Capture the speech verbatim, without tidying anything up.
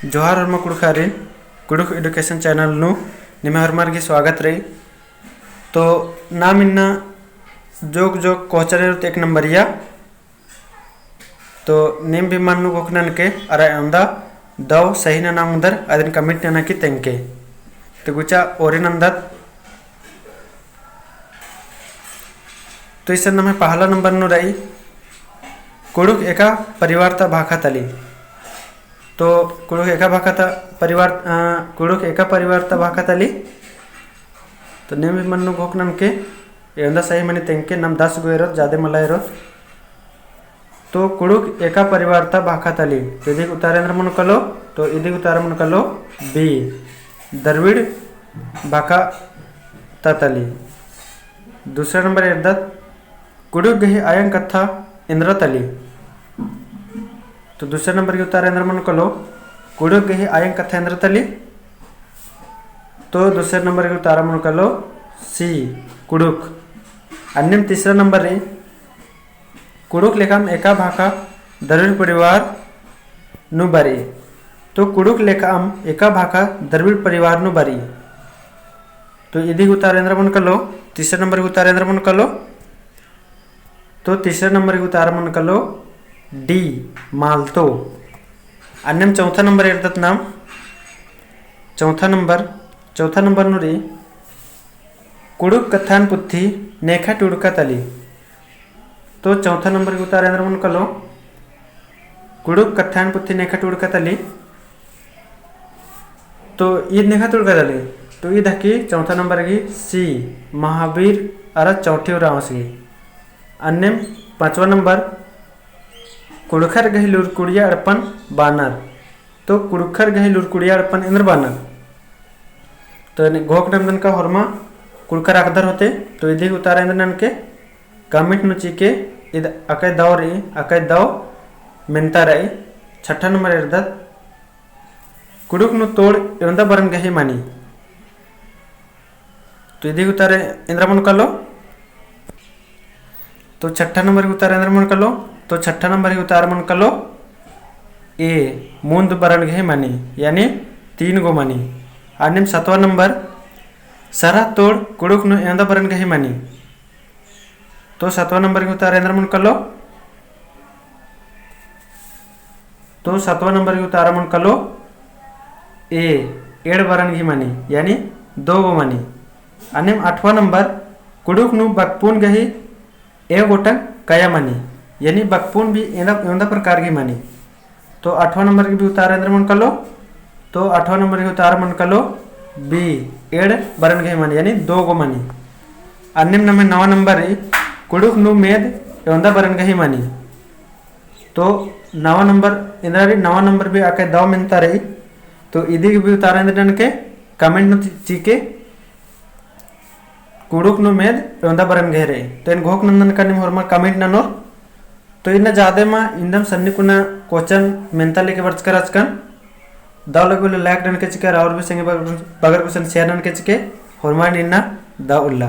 जोहार होरमा कुँड़ुख़ारिन, कुँड़ुख़ education channel नू निम्है होरमर गही स्वागत रई। तो नाम इन्ना जोक जोक कोहचर एरोत एक नंबरिया। तो नीम भी मन्नु घोख ननके अरा एवंदा दव सही नना ओंगदर अदिन comment नना की तेंगके। तो गुचा ओरे नन्दत। तो इसन नम्है पहला नंबर नू रई, कुँड़ुख़ एका परिवार ता भाखा तली। तो कुँड़ुख़ एका भाखा ता परिवार, अ, कुँड़ुख़ एका परिवार ता भाखा तली। तो नीम भी मन्नु घोख ननके, एवंदा सही मनी तेंगके, नाम दस गो एरोत, जादे मला एरोत। तो कुँड़ुख़ एका परिवार ता भाखा तली। तो इदी गही उतारा एन्दरा मनो कालो, तो इदी गही उतारा मनो कालो B, द्रविड़ भाखा ता तली। दूसरा नंबर एरदत, कुँड़ुख़ गही आयंग कत्था एन्दरा तली। तो दूसरा नंबर गही उतारा एन्दरा मनो कालो, कुँड़ुख़ गही आयंग कत्था एन्दरा तली। तो दूसरा नंबर गही उतारा मनो कालो C, कुँड़ुख़। अन्नेम तीसरा नंबर रई, कुँड़ुख़ लेखाम एका भाखा द्रविड़ परिवार नू बरई। तो कुँड़ुख़ लेखाम एका भाखा द्रविड़ परिवार नू बरई। तो इदी गही उतारा एन्दरा मनो कालो, तीसरा नंबर गही उतारा एन्दरा मनो कालो। तो तीसरा नंबर गही उतारा मनो कालो D, मालतो। अन्नेम चौथा नंबर एरदत नाम, चौथा नंबर, चौथा नंबर नू रई, कुँड़ुख़ कत्थान पुथी नेखा टूड़का तली। तो चौथा नंबर गही उतारा एन्दरा मनो कालो, कुँड़ुख़ कत्थान पुथी नेखा टूड़का तली। तो ईद नेखा टूड़का तली। तो ईद हकी चौथा नंबर गही C, महावीर अरा चौंठी उराँवस गही। अन्नेम पाँचवा नंबर, कुँड़ुख़र गही लूरकुड़िया एड़पन बानर। तो कुँड़ुख़र गही लूरकुड़िया एड़पन एन्दरा बानर। तो एन्ने घोख नन्दन का होरमा कुँड़ुख़र अख़दर होते। तो इदी गही उतारा एन्दरा ननके comment नू चिके, इद अकय दव रई, अकय दव मेन्ता रई। छठा नंबर एरदत, कुँड़ुख़ नू तोड़ एवंदा बरन गही मनी। तो इदी गही उतारा एन्दरा मनो कालो। तो छठा नंबर गही उतारा एन्दरा मनो कालो। तो छठा नंबर गही उतारा मनो कालो A, मुन्द बरन गही मनी, यानी तीन गो मनी। अन्नेम सतवा नंबर, सरह तोड़ कुँड़ुख़ नू एवंदा बरन गही मनी। तो सतवा नंबर गही उतारा एन्दरा मनो कालो। तो सतवा नंबर गही उतारा मनो कालो A, एंड़ बरन गही मनी, यानी दो गो मनी। अन्नेम आठवा नंबर, कुँड़ुख़ नू बकपुन गही एव गोटंग कया मनी, यानी बकपुन भी एवंदा, एवंदा प्रकार गही मनी। तो आठवा नंबर गही भी उतारा एन्दरा मनो कालो। तो आठवा नंबर गही उतारा मनो कालो B, एंड़ बरन गही मनी, यानी दो गो मनी। अन्नेम नम्है नवा नंबर रई, कुँड़ुख़ नू मेद एवंदा बरन गही मनी। तो नवा नंबर एन्दरा रई, नवा नंबर भी अकय दव मेन्ता रई। तो इदी गही भी उतारा एन्दरा ननके comment नू चि-, चिके, कुँड़ुख़ नू मेद एवंदा बरन गही रई। तो एन घोख नन्दन का नीम होरमा comment ननोर। तो इन्ना जादे मा इन्दम सन्नी कुना question मेन्ता लेके बरचका रहचकन। दव लगे उल्ला like ननके चिके, अरा और भी संगी बगर, बगर गुसन share ननके चिके, होरमारिन इन्ना दव उल्ला।